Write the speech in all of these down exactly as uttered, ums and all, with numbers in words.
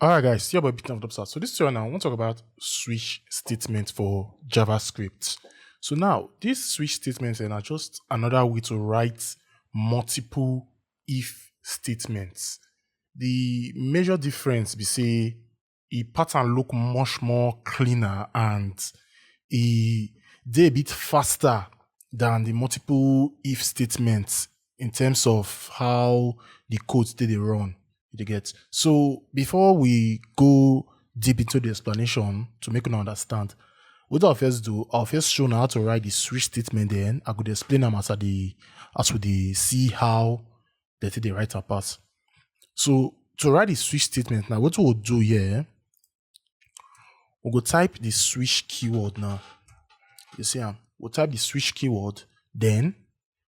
All right, guys, your boy Beaton of Dubstars. So this tutorial now, I want to talk about switch statement for JavaScript. So now, these switch statements are just another way to write multiple if statements. The major difference be say a pattern look much more cleaner and e dey a bit faster than the multiple if statements in terms of how the code dey dey run. You dey get? So before we go deep into the explanation to make you understand, what I'll first do, I'll first show you how to write the switch statement. Then I could explain them as I dey, as we dey see how they take dey write am pass. So to write the switch statement now, what we'll do here, we go type the switch keyword now. You see am? We'll type the switch keyword. Then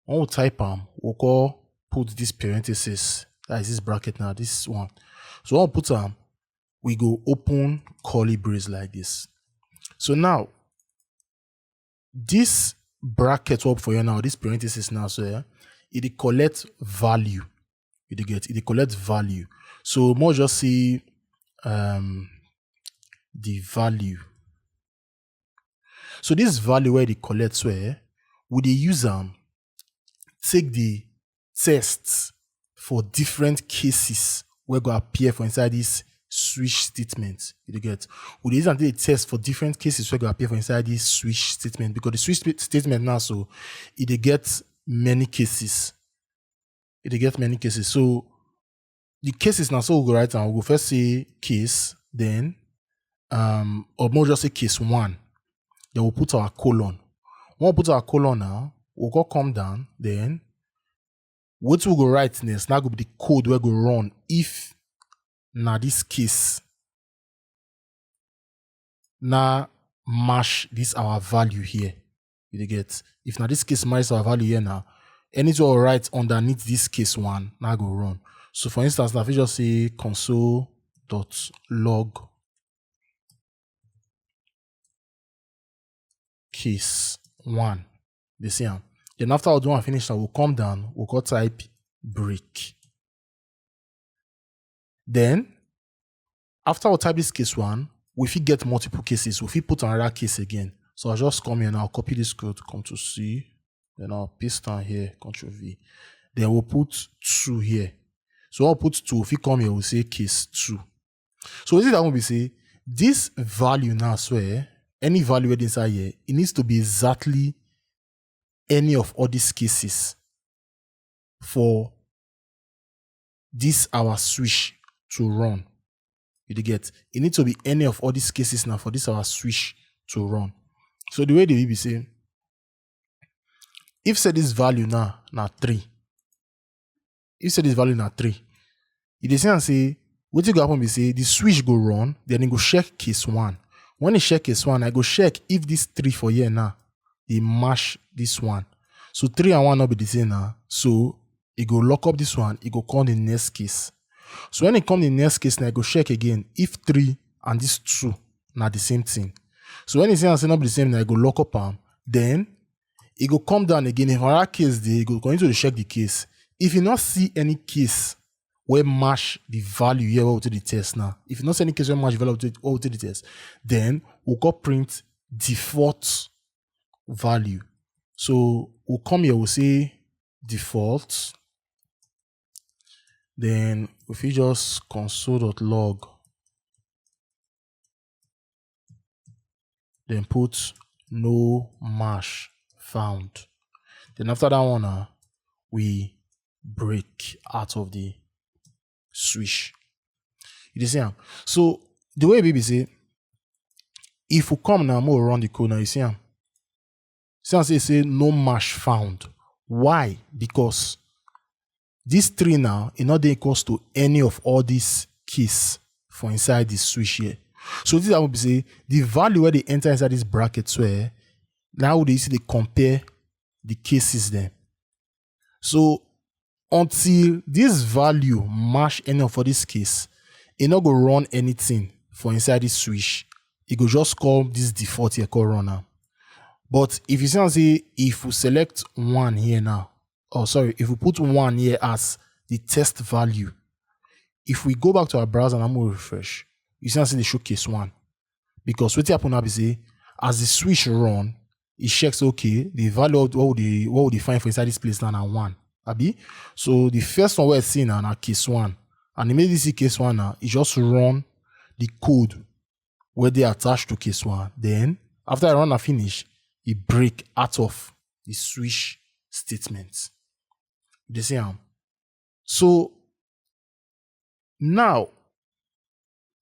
when we type am, we'll go put this parenthesis. That is this bracket now, this one. So when we put am, we go open curly brace like this. So now, this bracket up for you now, this parenthesis now, so yeah, it dey collect value. You dey get? It dey collect value. So more just see um the value. So this value where they collect, where we dey use am take the test for different cases where go appear for inside this switch statement. You dey get? We dey use am take the test for different cases where go appear for inside this switch statement, because the switch sta- statement now, so it dey get many cases. It dey get many cases. So the cases now, so we go write am. We go first say case, then um, or more just say case one. Then we'll put our colon. When we put our colon now, we'll go come down. Then what we go write next now go be the code where go run if na this case na match this our value here. You dey get? If na this case match our value here now, anything we write underneath this case one now go run. So for instance, now if you just say console dot log case one, they see am. Then after we do and finish, now we'll come down, we'll go type break. Then after we type this case one, we fit get multiple cases. We fit put another case again. So I'll just come here now, copy this code, come to C, then I'll paste down here, control V. Then we'll put two here. So I'll put two. If you come here, we'll say case two. So what is that going to be say? This value now, swear, any value wey dey inside here, it needs to be exactly any of all these cases for this our switch to run. You dey get? It need to be any of all these cases now for this our switch to run. So the way they will be say, if say this value now na three, if say this value na three, you dey see am say wetin go happen be say the switch go run, then e go check case one. When e check case one, I go check if this three for here now dey match this one. So three and one no be the same now. So e go lock up this one, e go come the next case. So when e come the next case now, e go check again if three and this two na the same thing. So when e see am say no be the same, now e go lock up am. Then e go come down again. If another case dey, e go continue to check the case. If you not see any case where match the value here, what we take the test now. If you not see any case where match value, what we take the test, then we'll go print default value. So we'll come here, we'll say default. Then if you just console.log, then put no match found. Then after that one, uh, we break out of the switch. You dey see am? So the way e be say, if we come now, more run the code now, you see am? See am say, say no match found. Why? Because this three now, e no dey equals to any of all these keys for inside the switch here. So this I will be say the value where they enter inside this bracket, where now they see they compare the cases then. So until this value match any of all this case, e no go run anything for inside this switch. E go just call this default here, call runner. But if you see am say, if we select one here now, oh sorry, if we put one here as the test value, If we go back to our browser and I'm gonna refresh, you see, I see the showcase one. Because what happen now is say, as the switch run, it checks, okay, the value of what would they what would they find for inside this place now na one. Abi? So the first one we're seeing now na case one. And immediately see case one now, it just run the code where they attach to case one. Then after I run and finish, it break out of the switch statement. You dey see am? So now,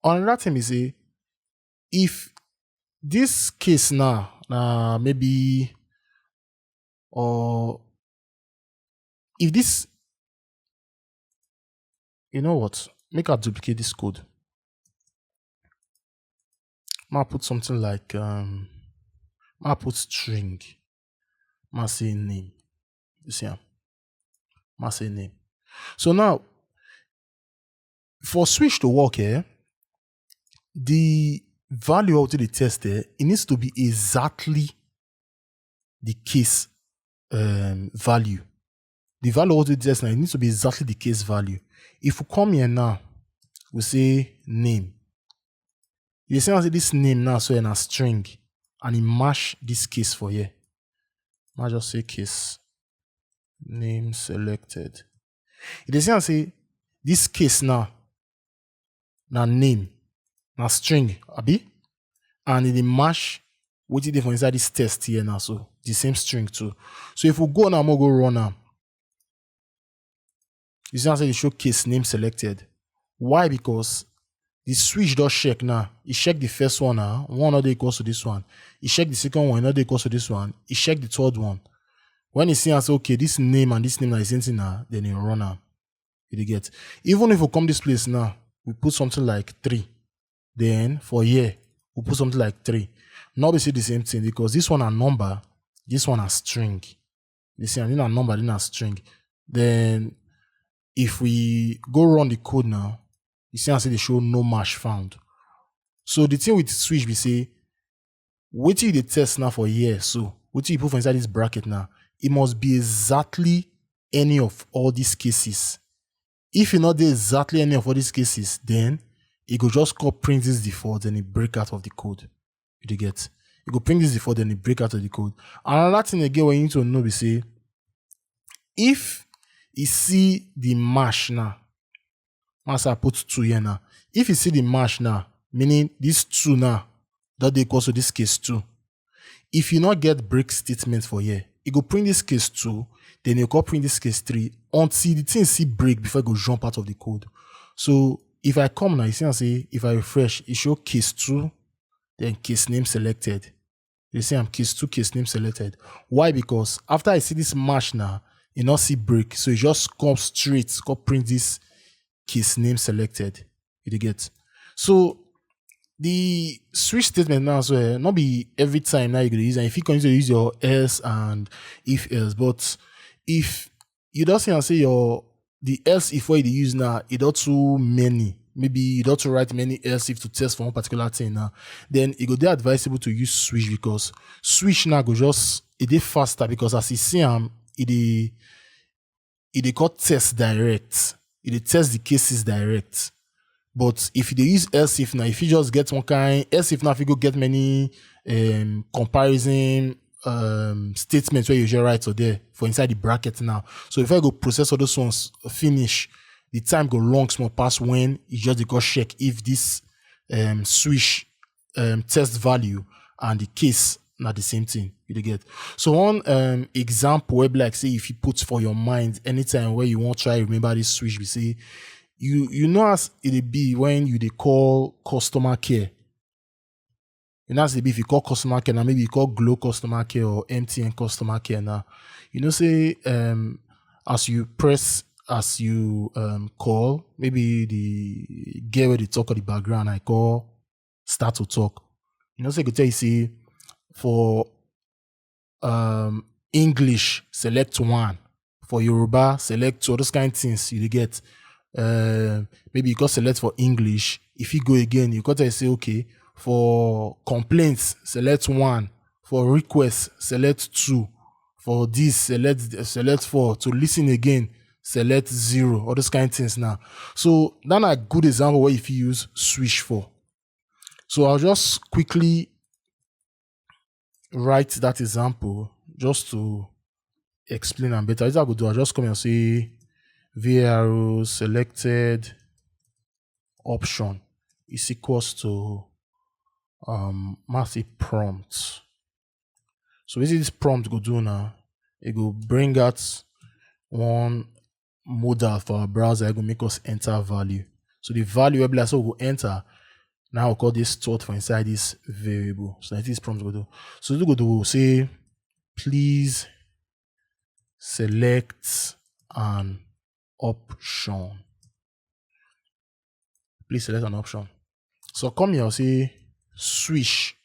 another thing is say, if this case now, uh, maybe, or if this, you know what? Make I duplicate this code. I'll put something like, um, I'll put string. I'll say name. You see am? I'll say name. So now, for switch to work here, the value of the test here, it needs to be exactly the case, um, value. The value of the test now, it needs to be exactly the case value. If we come here now, we say name. You see, I say this name now, so in a string, and it match this case for here. I just say case name selected. You dey see, I say this case now, na name, na string, abi, and it dey match wetin dey for inside this test here now. So the same string too. So if we go now, I'm gonna go run am. You see, I say the showcase name selected. Why? Because the switch does check now. It check the first one now. One not equals to this one. It check the second one, not equals to this one. It check the third one. When you see and say, okay, this name and this name are the same thing now, then you run am. You dey get. Even if we come this place now, we put something like three. Then for here, we put something like three. Not be say the same thing, because this one a number, this one a string. You see, and then a number, then a string. Then if we go run the code now, you see, I say they show no match found. So the thing with switch be say, wetin you dey test now for here, so wetin you put for inside this bracket now, it must be exactly any of all these cases. If e no dey exactly any of all these cases, then e go just come print this default, then e break out of the code. You dey get? E go print this default, then e break out of the code. Another thing again wey you need to know be say, if you see the match now, as I put two here now, if you see the match now, meaning this two now, that dey equals to this case two. If you not get break statement for here, e go print this case two, then you go print this case three until the thing see break before e go jump out of the code. So if I come now, you see I say, if I refresh, it show case two, then case name selected. You see I'm case two, case name selected. Why? Because after I see this match now, you not see break. So it just come straight, come print this case name selected. You dey get? So the switch statement now, so eh, not be every time now you go dey use, and if you continue to use your else and if else, but if you don't see and say your the else if what you dey use now, it not too many. Maybe you don't write many else if to test for one particular thing now. Then it go dey advisable to use switch, because switch now go just it dey faster, because as you see am, it dey it dey call test direct. It dey test the cases direct. But if you dey use else if now, if you just get one kind else if now, if you go get many um comparison um statements where you just write or there for inside the bracket now. So if I go process all those ones finish, the time go long small pass when you just dey go check if this um switch um test value and the case na the same thing. You dey get? So one um example wey be like say if you put for your mind anytime where you wan try remember this switch be say, you you know as e dey be when you dey call customer care. You know as e be if you call customer care now, maybe you call Glo customer care or M T N customer care now. You know say um as you press, as you um call, maybe the girl wey dey talk on the background, I call start to talk. You know say e go tell you say for um English select one, for Yoruba select two, all those kind things you dey get. Um maybe you go select for English, if you go again, you go tell you say, okay, for complaints select one, for requests select two, for this select select four, to listen again select zero, all those kind of things now. So that na good example where if you use switch for. So I'll just quickly write that example just to explain am better. What I go do, I'll just come and say var selected option is equals to um mass prompt. So basically this prompt go do now, it go bring out one modal for our browser, it go make us enter value. So the value where blast go enter, now we'll call this stored for inside this variable. So that this prompt go do. So we go do say, please select an option. Please select an option. So come here, I'll say switch.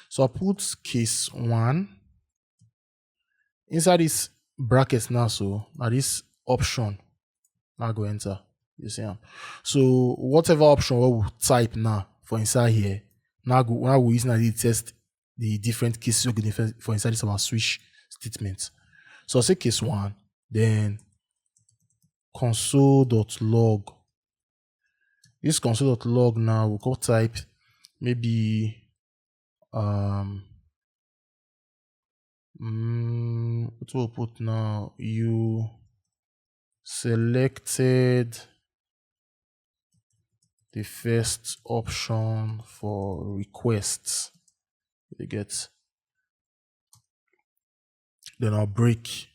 So I put case one inside this bracket now. So now this option now go enter. You see am? So whatever option we will type now for inside here, now go now we use now the test the different cases we go different for inside this our switch statement. So I say case one, then console.log. This console.log now we go type maybe um mm, what we put now, you selected the first option for requests. You get, then I'll break.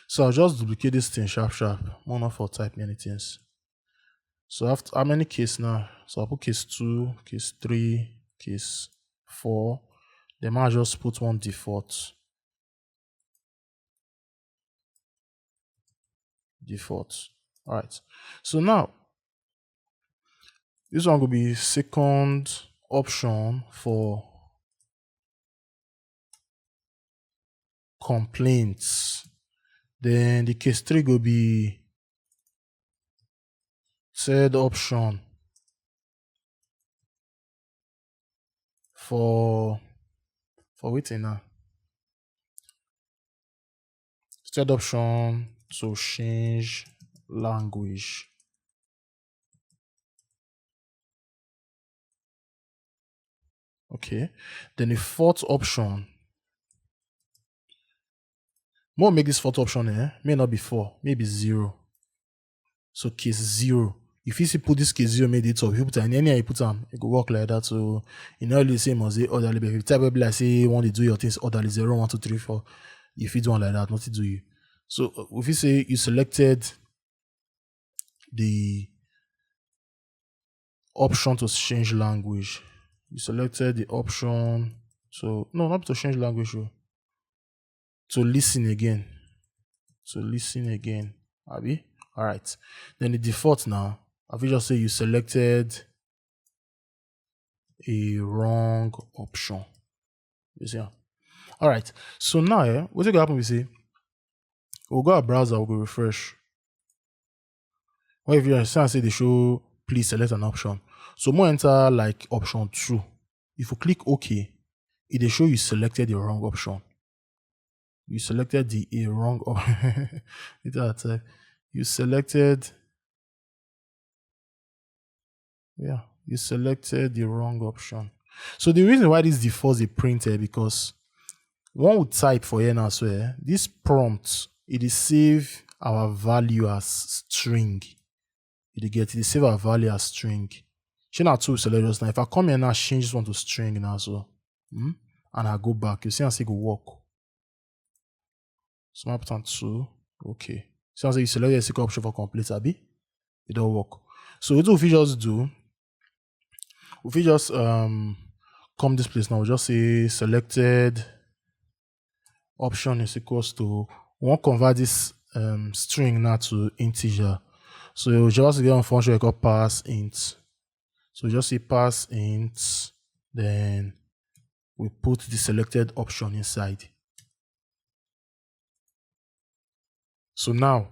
So I'll just duplicate this thing sharp sharp. More not for type many things. So after how many case now? So I'll put case two, case three, case four. Then I'll just put one default. Default. All right. So now this one will be second option for complaints. Then the case three will be third option for for waiting now. Third option to change language. Okay. Then the fourth option. More make this fourth option eh? May not be four, maybe zero. So case zero. If you see put this case zero made it up, you put any any you put them, it go work like that. So you know the same as the orderly behavior. Type of like say you want to do your things orderly zero, one, two, three, four. If you do one like that, not to do you. So uh, if you say you selected the option to change language, you selected the option to no, not to change language, oh, to listen again. To listen again. Abi? All right. Then the default now, I will just say you selected a wrong option. You see? All right. So now, eh, what's going to happen? We say, we'll go our browser, we'll go refresh. What if you understand say they show please select an option? So more enter like option two. If you click OK, it they show you selected the wrong option. You selected the a wrong option. You selected, yeah, you selected the wrong option. So the reason why this default is printed because one would type for here now, so eh, this prompt it is save our value as string. It get it save our value as string. Shey na two select just now. If I come here now, change this one to string now, so hmm? And I go back, you see, I say go work. So I put on two. Okay. So I say you select the second option for complete, abi? It don't work. So what we just do? We fit just um come this place now. We just say selected option is equals to we want convert this um string now to integer. So we just get one function called pass int. So we just say pass int, then we put the selected option inside. So now,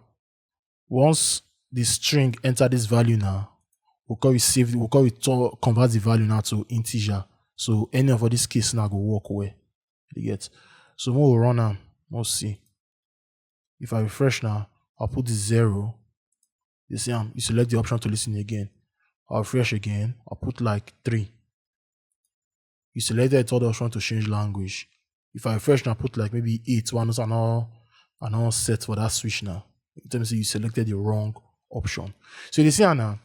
once the string enter this value now, we call it save, we call it to convert the value now to integer. So any of this case now go work well. You get? So we'll run am. We'll see. If I refresh now, I'll put the zero. You see am? You select the option to listen again. I'll refresh again. I'll put like three. You select the third option to change language. If I refresh now, put like maybe eight. One, I know I know set for that switch now. It tells me you selected the wrong option. So you see am now.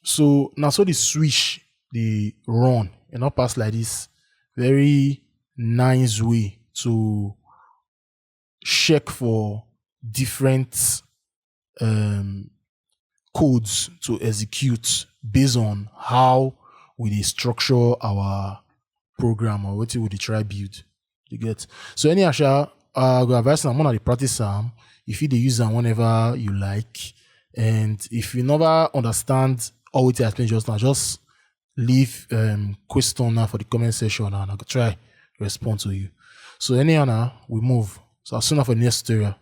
So now so the switch dey run and not pass like this very nice way to check for different um, codes to execute based on how we dey structure our program or wetin we dey try build. You get? So anyhow sha, I go advise una make una dey practice am. If you dey use am whenever you like, and if you never understand all wetin I explain just now, just leave um, question now for the comment section and I go try respond to you. So anyhow now, we move. So I'll see una for the next tutorial.